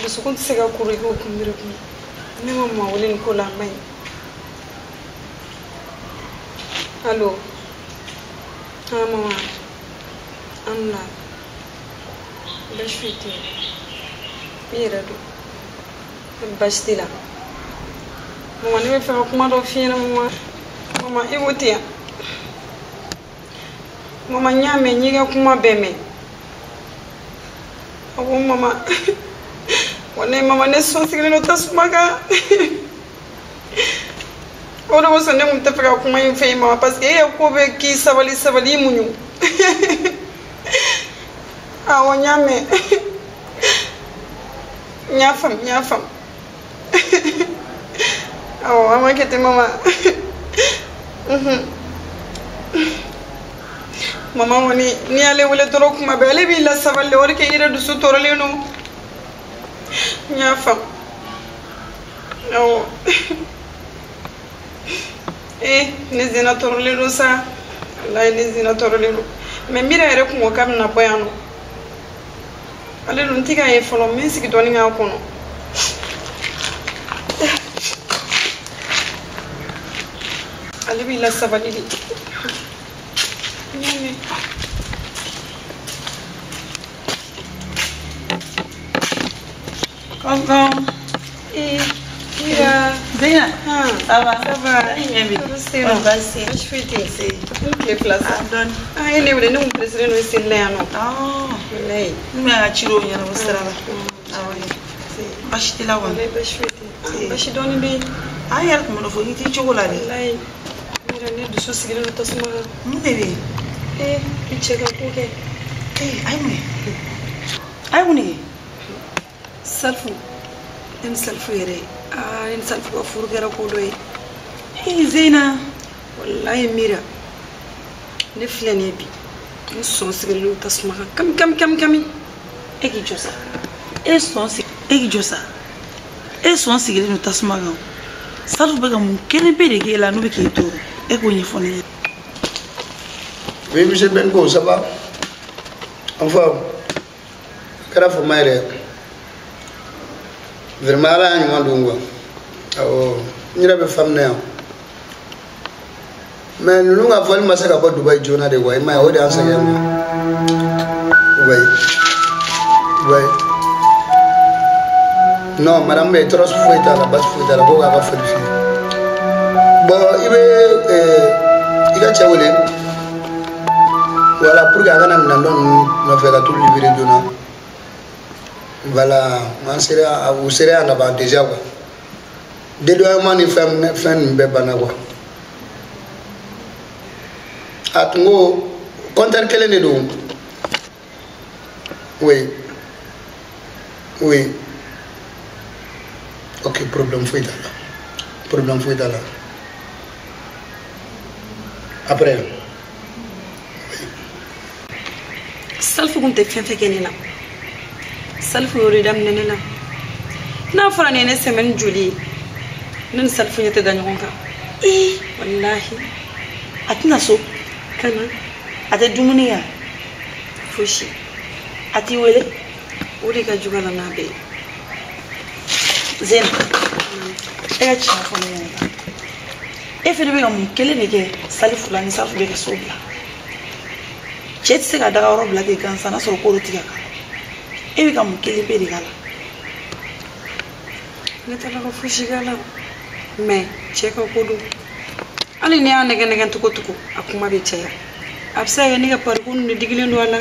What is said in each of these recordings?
Dusukun tɛ se ka kuru i k'o kunbiri kun. Ne ma maa wele nin ko la, a man ɲi. Allo. Ah mama. An na. Baasi foyi tɛ yen. I yɛrɛ don. Baasi t'i la. Mama ne bɛ fɛ ka kuma dɔ f'i ɲɛna mama. Mama i ko ten yan. Mama n y'a mɛn, n y'i ka kuma bɛɛ mɛn. Awɔ mama. Walayi mama ne sɔn sigilen don tasuma kan. O de kosɔn ne tun tɛ fɛ ka kuma in fɛ mama, parce que e ye ko bɛɛ k'i sabali sabali i muɲu. Awɔ n y'a mɛn. N y'a faamu, n y'a faamu. Awɔ an b'a kɛ ten mama. Mama kɔni n'i y'ale wele dɔrɔn kuma bɛɛ ale b'i lasabali de, o de kɛ i yɛrɛ dusu tɔɔrɔlen don. N y'a faamu. Awɔ. Eh, ne Zena tɔɔrɔlen don sa. Walayi ne Zena tɔɔrɔlen don. Mais Mira yɛrɛ kun ko k'a bɛna bɔ yan nɔ. Ale dun tɛ k'a ye fɔlɔ, n bɛ n sigi dɔɔni k'a kɔnɔ. Ale b'i lasabali de. N y'a mɛn. Coucou. Eh, Mira. Zena. Ah, ça va? Ça va. Eh bien. Tɔɔrɔ tɛ yen nɔ. Ouais, baasi. Baasi foyi tɛ yen. Si. N tile fila sa. Ah, dɔɔni. Ah, e ne wele, ne kun pressé don seli la yan nɔ. Ah. Walayi. N bɛ ka ci dɔw ɲɛnabɔ sira la. Awɔ. Si. Baasi t'i la kɔni? Walayi baasi foyi tɛ yen. Si. Baasi dɔɔni bɛ yen. An yɛrɛ tun bɛ dɔ fɔ i t'i cogo la dɛ. Walayi. Mira ne dusu sigilen don tasuma kan. Mun de bɛ yen? Eh, i cɛ ka ko kɛ. Eh, a ye mun kɛ? A ye mun de kɛ? Salifu. Ne ni Salifu yɛrɛ. Ah, ne ni Salifu ka furu kɛra ko dɔ ye. Eh, Zena. Walayi Mira. Ne filɛ nin ye bi. Ne sɔn sigilen don tasuma kan. Kami kami kami kami. E k'i jɔ sa. E sɔn sigi. E k'i jɔ sa. E sɔn sigilen don tasuma kan. Salifu bɛ ka mun kelen pe de k'e la n'o bɛ k'e tɔɔrɔ. E k'o ɲɛfɔ ne ɲɛna. Oui, monsieur Benko, ça va? Enfin, kɛra fama yɛrɛ. Vraiment ala y'a ɲuman don quoi. Awɔ, n yɛrɛ bɛ faamu na yan. Mais ninnu ka fɔli ma se ka bɔ Dubaï joona de quoi, i m'a ye o de y'an sɛgɛn quoi. Oui. Oui. Non, madame bɛ tɔɔrɔ foyi t'a la, basi foyi t'a la, ko k'a ka foli f'i ye. Bon, i bɛ i ka cɛ wele. Voilà, pour que a kana minɛn dɔ ninnu nɔfɛ ka t'u libérer joona. Voilà, an sera u sera yan ka ban déjà quoi. Dédouanement ni fɛn fɛn ninnu bɛɛ banna quoi. A tun ko compteur kelen de don. Oui. Oui. Ok, problème foyi t'a la. Problème foyi t'a la. Après. Salifu kun tɛ fɛn fɛn kɛ ne la. Salifu y'o de daminɛ ne la. N'a fɔra nin ye ne semaine joli ye, ne ni Salifu ɲɛ tɛ da ɲɔgɔn kan. Ee. Walahi. A tɛna so. Kana. A tɛ dumuni kɛ? Fosi. A t'i wele? O de ka jugu a la n'a bɛɛ ye. Zena. E ka tiɲɛ fɔ ne ɲɛna. E fɛnɛ bɛ ka mun kelen de kɛ Salifu la ni Salifu bɛ ka so bila? Cɛ tɛ se ka daga yɔrɔ bila ten gansan n'a sɔrɔ ko dɔ tigɛ kan. E bɛ ka mun kelen pe de k'a la? Ne t'a la ka fosi k'a la. Mais cɛ ka ko don. Hali n'i y'a nɛgɛ nɛgɛ cogo cogo a kuma bɛ caya. A bɛ se ka kɛ ne ka pariko ninnu de digilen don a la.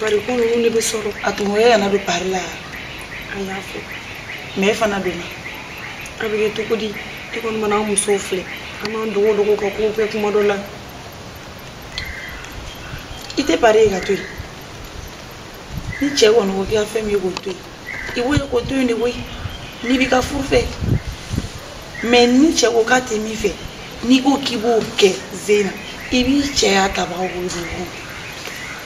Pariko ninnu de bɛ sɔrɔ. A tun ko e kana don pari la. A y'a fɔ. Mais e fana donna. A bɛ kɛ cogo di? E kɔni mana an musow filɛ. An b'an dogo dogo ka kow kɛ kuma dɔ la. I tɛ pari ye ka to yen. Ni cɛ kɔni ko k'i ka fɛn min ye k'o to yen. I b'o ye k'o to yen de koyi. N'i b'i ka furu fɛ. Mais ni cɛ ko k'a tɛ min fɛ, n'i ko k'i b'o kɛ Zena, i b'i cɛ y'a tabagaw bolo don ɲɔgɔn.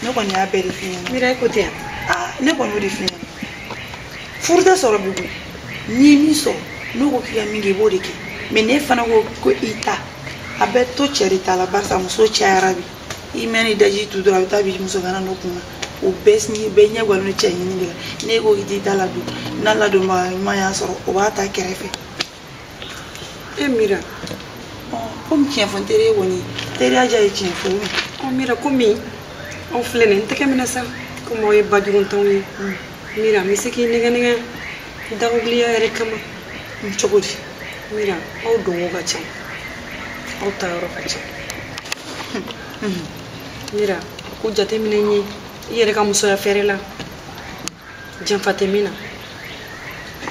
Ne kɔni y'a bɛɛ de f'i ɲɛna. Mira e ko ten. Aa ne kɔni y'o de f'i ɲɛna. Furu tɛ sɔrɔ bi koyi. N'i ye min sɔrɔ, n'o ko k'i ka min kɛ, i b'o de kɛ. Mais n'e fana ko ko i ta, a bɛ to cɛ de ta la barisa muso cayara bi. I mɛnna i daji tu dɔrɔn a bɛ taa bi musokɛnɛ dɔ kunna. O bɛɛ bɛɛ ɲɛ guwalen don cɛ ɲini de la. N'e ko k'i t'i ta ladon, n'a ladonbaga ɲuman y'a sɔrɔ, o b'a ta kɛrɛfɛ. E Mira. Komi tiɲɛ fɔ n teri ye kɔni, teriya diya ye tiɲɛ fɔ ye. Ɔ Mira komi aw filɛ nin ye n tɛgɛ minɛ sa komi aw ye bajuruntanw ye. Mira n bɛ se k'i nɛgɛ nɛgɛ dagawuliya yɛrɛ kama. Cogo di? Mira aw donko ka ca, aw taayɔrɔ ka ca. Mira ko jateminɛ n ye i yɛrɛ ka musoya fɛrɛ la janfa tɛ min na.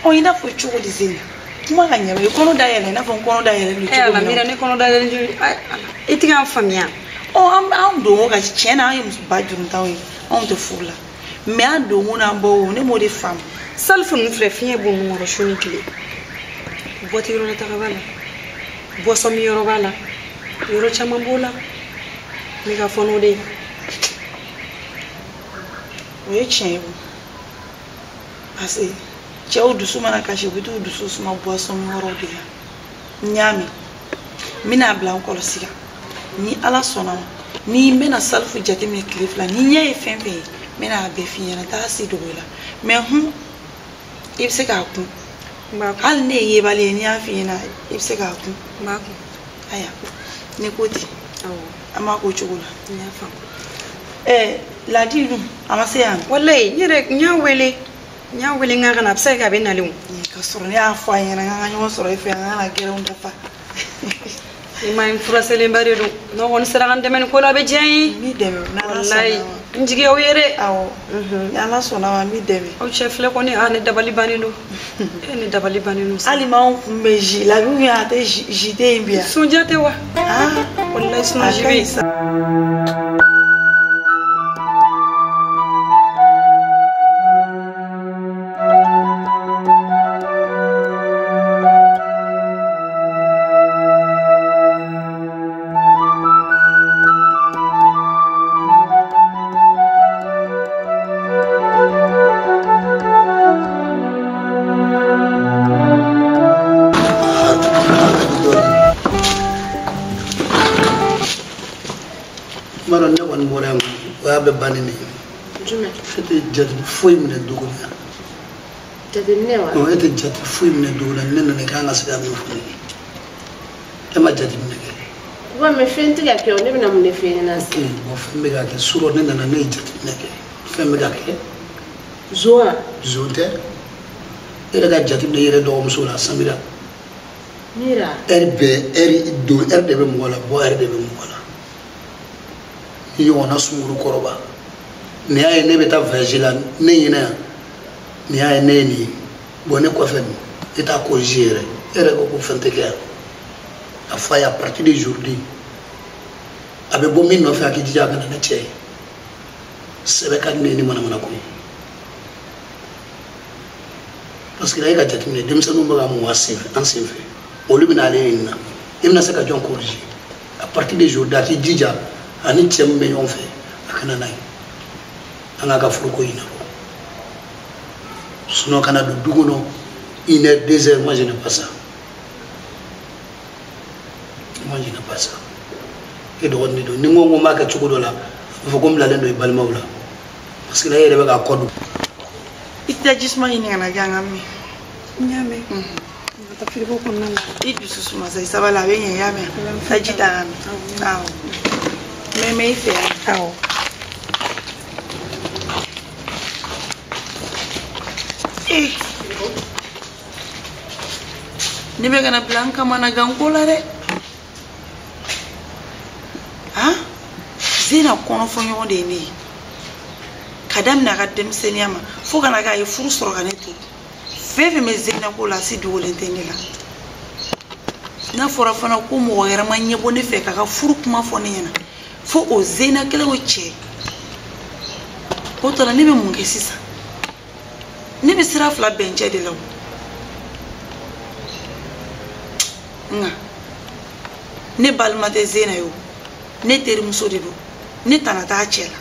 Ɔ i n'a fɔ cogo di Zena? Kuma ka ɲɛ i kɔnɔ dayɛlɛ i n'a fɔ n kɔnɔ dayɛlɛ don cogo min na. Mira ne kɔnɔ dayɛlɛ don i tɛ k'an faamuya. Ɔ an donko ka tiɲɛ na an ye muso ba juruntanw ye anw tɛ furu la mais an donko n'an bɔ ne m'o de faamu. Salifu ninnu filɛ fiɲɛ b'u nun kɔrɔ su ni tile. Bɔti yɔrɔ la taga b'a la, boisson min yɔrɔ b'a la, yɔrɔ caman b'o la. Ne ka fɔ n'o de ye. O ye tiɲɛ ye o. Parce que cɛw dusu mana kasi u bɛ t'u dusu suma boisson min yɔrɔw de la. N y'a mɛn. N bɛna bila n kɔlɔsi kan. Ni Ala sɔnna ma, ni n bɛna Salifu jateminɛ tile fila, ni ɲɛ ye fɛn fɛn ye, n bɛna a bɛɛ f'i ɲɛna, n t'a si dogo i la. Mais hun, i bɛ se k'a kun. Hali ne ye yebali ye, n'i y'a f'i ɲɛna, i bɛ se k'a kun. N b'a kun. Ayiwa, ne ko ten. An b'a k'o cogo la. N y'a faamu. Ladi dun, a ma se yan. Walayi, n yɛrɛ n y'a wele. N y'a wele n k'a ka na, a bɛ se ka kɛ a bɛ nalen o. Ka sɔrɔ ne y'a fɔ a ɲɛna k'an ka ɲɔgɔn sɔrɔ e fɛ yan, an kana gɛrɛnw dafa. I ma ye furaselenba de don. N'aw kɔni sera ka n dɛmɛ nin ko la a bɛ diya n ye. N b'i dɛmɛ n'Ala sɔnna ma. Walayi, n jigi y'aw ye dɛ. Awɔ. Ni Ala sɔnna ma n b'i dɛmɛ. Aw cɛ filɛ kɔni, ne dabali bannen don. E ne dabali bannen don. Hali m'anw kun bɛ zi la, ou bien a tɛ zi tɛ yen bi yan. Sunjata tɛ wa? Walayi sunji bɛ yen. Jate foyi minɛ dugu la. Jateminɛ wa? Non, e tɛ jate foyi minɛ dugu la, ne nana i kan ka se ka min fɔ ne ye. E ma jateminɛ kɛ. Wa mais fɛn tɛ ka kɛ o, ne bɛna mun de f'e ɲɛna sisan? Ok, bon fɛn bɛ ka kɛ surɔ ne nana ne ye jateminɛ kɛ. Fɛn bɛ ka kɛ. Zon wa? Zon tɛ. E yɛrɛ ka jateminɛ i yɛrɛ dɔgɔmuso la Samira. Mira. Heure bɛɛ, heure don heure de bɛ mɔgɔ la, bɔ heure de bɛ mɔgɔ la. I ɲɔgɔnna sunkuru kɔrɔba. Nin y'a ye ne bɛ taa voyage la ne ɲinɛ yan nin y'a ye ne ye nin ye bon ne kɔfɛ nin e t'a corriger yɛrɛ e yɛrɛ ko ko fɛn tɛ kɛ yan a fɔ a ye à partir d'aujourd'hui a bɛ bɔ min nɔfɛ a k'i jija a ka na ne cɛ ye sɛbɛ ka di ne ye ni manamana ko ye parce que e ka jateminɛ denmisɛnninw bɛ ka mun an sen fɛ olu bɛna ale ɲini na e bɛna se ka jɔn corriger à partir d'aujourd'hui a k'i jija ani cɛ min bɛ ɲɔgɔn fɛ a kana n'a ye. An k'a ka furuko ɲɛnabɔ sinon kana don du kɔnɔ 1 heure 2 heures, moi je n'ai pas ça, moi je n'ai pas ça. E dɔgɔnin de don ni n ko n b'a kɛ cogo dɔ la a bɛ fɔ ko n bilalen don i balimaw la parce que e yɛrɛ bɛ k'a kɔ don. I tɛ jisuma ɲini ka na di an ka min. N y'a mɛn. N ka taa frigo kɔnɔna la. I dusu suma sa i sabali a bɛ ɲɛ i y'a mɛn. Taa ji ta ka min. Awɔ. N bɛ i fɛ yan. Awɔ. Ne bɛ kana bila n kamanagan ko la dɛ. Han, Zena kɔnɔfɔ ɲɔgɔn de ye ne ye. Ka daminɛ a ka denmisɛnninya ma fo ka na kɛ a ye furu sɔrɔ ka ne to. Fɛn fɛn bɛ Zena ko la, a si dogolen tɛ ne la. N'a fɔra fana ko mɔgɔ wɛrɛ ma ɲɛbɔ ne fɛ k'a ka furu kuma fɔ ne ɲɛna fo o Zena kelen o cɛ. O tɔ la ne bɛ mun kɛ sisan? Ne bɛ sira fila bɛn cɛ de la o. Nka ne balima tɛ Zena ye o, ne terimuso de don. Ne tana t'a cɛ la,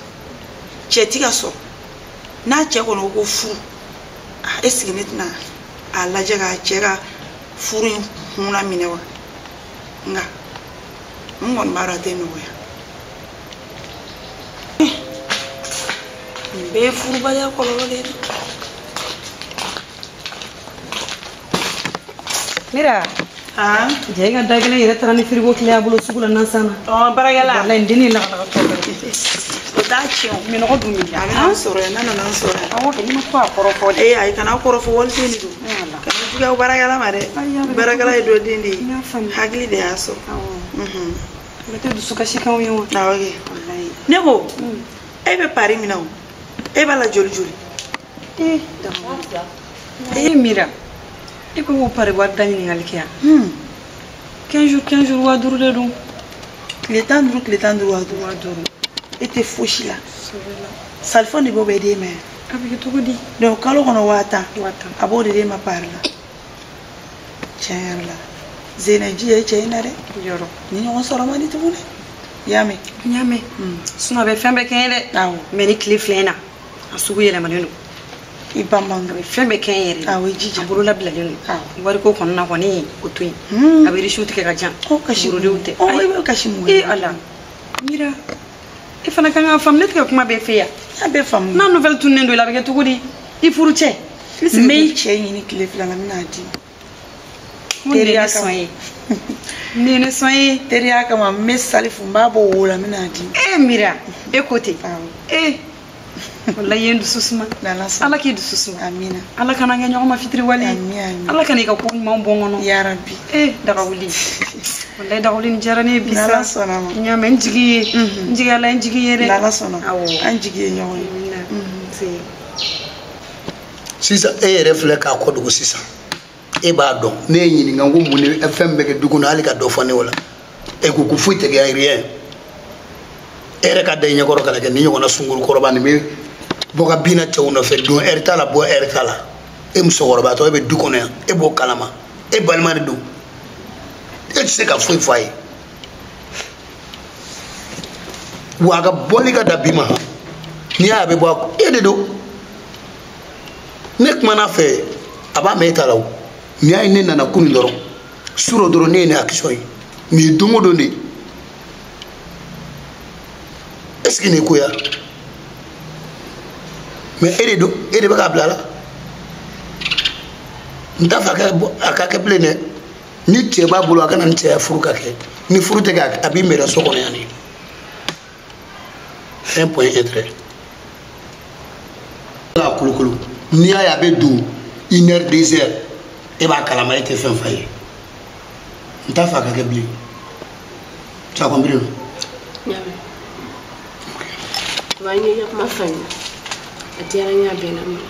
cɛ ti ka sɔrɔ. N'a cɛ kɔni ko furu, est ce que ne tɛna a lajɛ k'a cɛ ka furu in kun laminɛ wa? Nka n kɔni b'a dɔn a tɛ nɔgɔya. Nin bɛɛ ye furubaliya kɔlɔlɔ de ye dɛ. Mira. Ah, jɛ ka da kelen yɛrɛ taara ni frigo tile y'a bolo sugu la nan san na. Ɔ, baarakɛla. Walayi, n dennin ye lakalakatɔ bɛɛ. O t'a tiɲɛ o. Minɔgɔ dun b'i la. A bɛna n sɔrɔ yan, n'a nana n sɔrɔ yan. Awɔ kɛ, n'i ma to a kɔrɔfɔ dɛ. Ee ayi, kana kɔrɔfɔ, waliden de don. Wala. Kana juguya baarakɛla ma dɛ. Ayi, a bɛ Baarakɛla ye dɔ den de ye. N y'a faamu. Hakili de y'a sɔrɔ. Awɔ. O tɛ dusukasi kanw ye wa? Awɔ kɛ. Walayi. Ne ko, e bɛ pari min na o, e b'a la joli joli? Ee, ee Mira, e ko ko pari wari da ɲininkali kɛ yan. 15 jours, 15 jours, 5000 de don. Tile 15, tile 15, 5000. 5000. E tɛ fosi la. Salifɔn de b'o bɛɛ d'e ma yan. A bɛ kɛ cogo di? Donc kalo kɔnɔ 10 000. 10 000. A b'o de d'e ma pari la. Tiɲɛ yɛrɛ la, Zena, jija i cɛ in na dɛ. Yɔrɔ. Ni ɲɔgɔn sɔrɔ man di tuguni. I y'a mɛn? N y'a mɛn. Sinon a bɛ fɛn bɛɛ kɛ n ye dɛ. Awɔ. Mais ni tile fila in na, a sugu yɛlɛmalen don. I ban man A bɛ fɛn bɛɛ kɛ n yɛrɛ ye. Awɔ, i jija. A bolo labilalen don. Awɔ. Wariko kɔni na kɔni, o to yen. A bɛ risiw tigɛ ka jan. Ɔ, kasi. Burudenw tɛ. Ɔ, e bɛ kasi mun Ee kɛ? Ala. Mira, e fana kan k'a faamu, ne tɛ ka kuma bɛɛ f'e yan. N'a bɛɛ faamu. N'a nouvelle tununnen don i la, a bɛ kɛ cogo di? I furu cɛ. N bɛ i cɛ ɲini tile fila la, n bɛna di. Mun de ye ne Teriya kama. sɔn ye? Ne ye ne sɔn ye. Teriya kama, n bɛ Salifu, n b'a bɔ wo la, n bɛna di. E Mira, e ko ten. Awɔ. E walayi, i ye n dusu suma. N'Ala sɔnna. Ala k'i dusu suma. Amina. Ala kana an kɛ ɲɔgɔn ma fitiriwale ye. Ami, ami. Ala kana i ka ko ɲuman bɔ n kɔnɔ. Yarabi. E dagawuli, walayi dagawuli nin diyara ne ye bi sa. N'Ala sɔnna ma. N y'a mɛn, n jigi ye. N jigi Ala ye, n jigi ye dɛ. N'Ala sɔnna. Awɔ. An jigi ye ɲɔgɔn ye. Amina. Se. Sisan e yɛrɛ filɛ k'a kɔ dogo sisan, e b'a dɔn ne ye ɲininka ko mun de fɛn bɛ kɛ du kɔnɔ, hali ka dɔ fɔ ne o la, e ko ko foyi tɛ kɛ, rien. E yɛrɛ ka da i ɲɛkɔrɔ ka na kɛ ni ɲɔgɔnna sunkuru kɔrɔba nin bɛ bɔ ka bin na cɛw nɔfɛ, don ɛri t'a la, bɔ ɛri t'a la. E musokɔrɔbatɔ, e bɛ du kɔnɔ yan, e b'o kalama, e balima de don, e tɛ se ka foyi fɔ a ye wa a ka bɔli ka da bi ma. N'i y'a ye a bɛ bɔ a e de don. Ne kumana fɛ, a b'a mɛn e ta la o. N'i y'a ye ne nana kunun dɔrɔn, surɔ dɔrɔn, ne ye nin action ye nin ye don o don de. Est ce que nin ye ko ya? Mais e de don, e de bɛ k'a bila a la. N t'a fɛ a ka kɛ bilen dɛ. Ni cɛ b'a bolo, a kana ni cɛya furu ka kɛ. Ni furu tɛ kɛ, a b'i mɛrɛ so kɔnɔ yan de. Un point un trait k'a kolokolo. N'i y'a ye a bɛ don une heure, 2 heures, e b'a kalama, e tɛ fɛn f'a ye. N t'a fɛ a ka kɛ bilen. Tu as compris, non? N y'a mɛn. Wa n ye i ka kuma faamuya, a diyara n ye, a bɛnna n ma.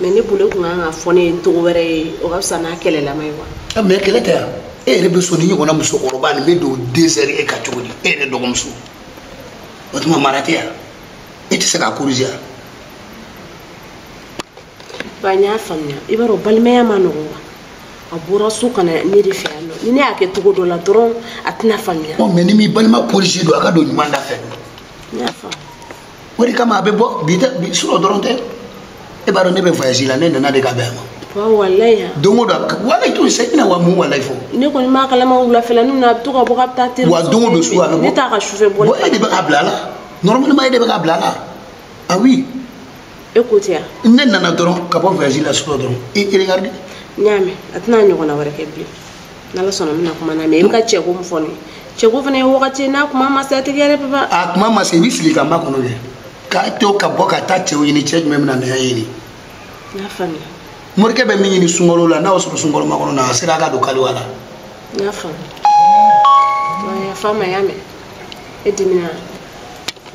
Mais ne bolo, e kun kan ka fɔ ne ye cogo wɛrɛ ye, o ka fisa n'a kɛlɛlama ye wa. Ah, mais kɛlɛ tɛ yan. E yɛrɛ bɛ sɔn ni ɲɔgɔnna musokɔrɔba nin bɛ don 2 heures e ka cogo di? E yɛrɛ dɔgɔmuso, o tuma mara tɛ yan, e tɛ se k'a corriger yan. Ba, n y'a faamuya. I b'a dɔn balimaya ma nɔgɔn wa. A bɔra so ka na ne de fɛ yan nɔ, ni ne y'a kɛ cogo dɔ la dɔrɔn, a tɛna faamuya. Ɔ, mais ni m'i balima corriger don, a ka don ɲuman da fɛ. N y'a faamu. O de kama a bɛ bɔ bi tɛ bi surɔ dɔrɔn tɛ. E b'a dɔn ne bɛ voyage la, ne nana de ka bɛn a ma. Ba, walayi han. Don o don, walayi to se i bɛna wa mun walayi fɔ. Ne kɔni m'a kalama wulafɛlanin na, a bɛ to ka bɔ k'a bɛ taa terimuso Wa don o don su a bɛ bɔ. Ne t'a ka sufɛ bɔli. Bon, e de bɛ k'a bila a la. Normalement e de bɛ k'a bila a la. Ah oui. E ko tɛ yan. Ne nana dɔrɔn ka bɔ voyage la surɔ dɔrɔn, i regarde. N y'a mɛn, a tɛna ɲɔgɔnna wɛrɛ kɛ bilen, n'Ala sɔnna. N bɛna kuma n'a mɛn. I bɛ ka cɛko min fɔ nin ye, cɛko fana ye wagati ye, n'a kuma ma se, a tɛ kɛ dɛ papa. A kuma ma se, i bɛ sigi ka makɔnɔ kɛ k'a to ka bɔ ka taa cɛw ɲini. Cɛ jumɛn bɛna na ɲini? N y'a faamuya. Morikɛ bɛ min ɲini sunkalo la, n'a y'o sɔrɔ sunkalo makɔnɔ na, a sera a ka don kaliwa la. N y'a faamu. Wa yafa n ma, y'a mɛn. E dimina.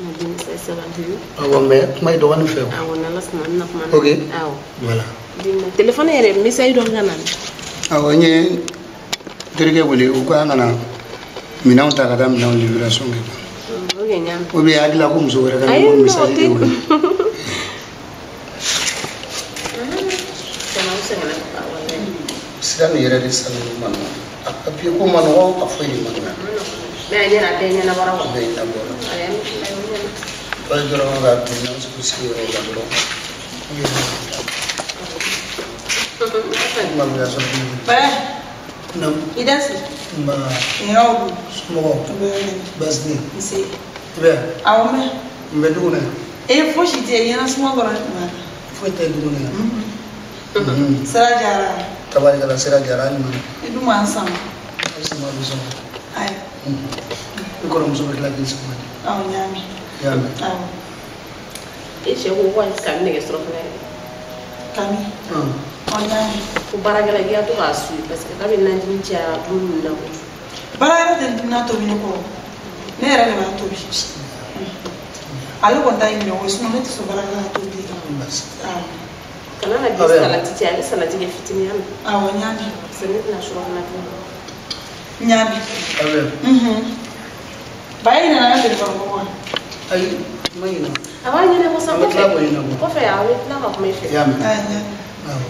Na dimi sabali. Awɔ mais kuma i dɔgɔnin fɛ o. Awɔ n'Ala sɔnna n bɛna kuma. Ok. Awɔ. Voilà. Dimina téléphone yɛrɛ message dɔ bɛ ka na. Awɔ n ye terikɛ wele o ko an kana minɛnw ta ka taa minɛnw livraison kɛ. Ok n y'a mɛn. Ou bien hakili la ko muso wɛrɛ ka Ayi numéro non o message tɛ. de wele. Sira nin yɛrɛ de sanni ma nɔgɔn. A papier ko ma nɔgɔn, a foyi de ma nɔgɔn. Mais a ɲɛna a bɛɛ ɲɛnabɔra A wa. bɛɛ ɲɛnabɔra. Ayi an bɛ tila o ɲɛna. Ba dɔrɔn ka minɛnw sigi sigiyɔrɔ la dɔrɔn. Ma bila sɔrɔ. Bɛɛ, Naamu. i da si. Nba. Nin y'aw dun. Somɔgɔw. Baasi tɛ yen. Nse. I bɛ yan? Awɔ n bɛ. N bɛ du kɔnɔ yan. E fosi tɛ yen, ɲɛnasuma dɔrɔn de tun b'a la. Foyi tɛ du kɔnɔ yan. Sira diyara. Tabarikala sira diyara hali ma. I dun m'an sama. A sama bɛ sɔn. Ayi. I kɔrɔmuso bɛ tila k'i sama de. Awɔ n y'a mɛn. I y'a mɛn. Awɔ. E cɛ ko ko ka nɛgɛ sɔrɔ fana yɛrɛ. Kami. Ɔ n y'a mɛn. Ko baarakɛla k'i ka to k'a suit parce que k'a bɛ najini caya dumuni ninnu na kojugu. Baara yɛrɛ tɛ dumuni tobi ne kɔrɔ. Ne yɛrɛ de b'a tobi. Ale kɔni ta ye minɛ o ye sinon ne tɛ sɔn baarakɛla ka tobili kɛ. Awɔ. Kana na bi salati cɛ a bɛ salati kɛ fitinin ya mɛn. Awɔ n y'a mɛn. Parce que ne tɛna surafana dun. N y'a mɛn. A bɛ. Ba e nana n ka téléphone ko wa? Ayi n ma ɲinɛ. A b'a ɲɛnabɔ sa An bɛ tila kɔfɛ. k'o ɲɛnabɔ. Kɔfɛ a bɛ tila ka kuma i fɛ. I y'a mɛn. Ayi n y'a mɛn. Awɔ.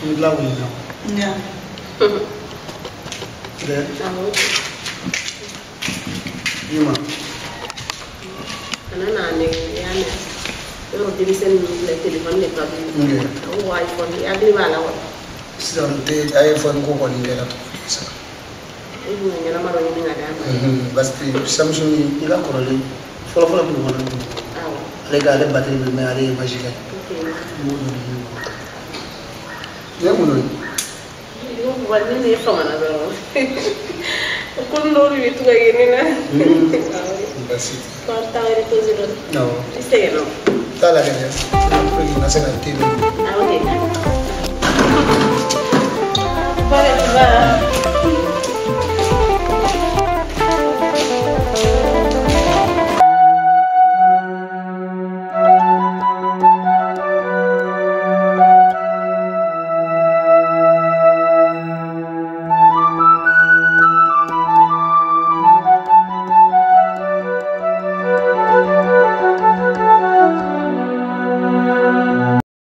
An bɛ tila k'o ɲɛnabɔ. N y'a mɛn. Dɛ. Awɔ. Yima. Kana n'a nɛgɛ i y'a mɛn. Yɔrɔ denmisɛnnin ninnu filɛ téléphone de ka d'u ye. Ok. A ko ko iPhone i hakili b'a la wa? Sisan n tɛ iPhone ko kɔni kɛra cogo di sisan. E dun ka ɲɛnama dɔ ɲini ka d'a ma. Parce que Samsung i ka kɔrɔlen fɔlɔ-fɔlɔ minnu kɔnɔ Awɔ. ale ka ale batterie bɛ mɛn ale ye image ka ɲi. Ok. N b'o dɔ de ɲini. Nin ye mun ye? I ko ne ne famana dɔrɔn. Ko dɔw de bɛ to ka kɛ ne na. Awɔ. Baasi tɛ. Ko an bɛ taa reposer dɔɔni. Awɔ. I sɛgɛnna o. T'a la kɛ dɛ. Pour que n ka se ka te min. Ah, ok.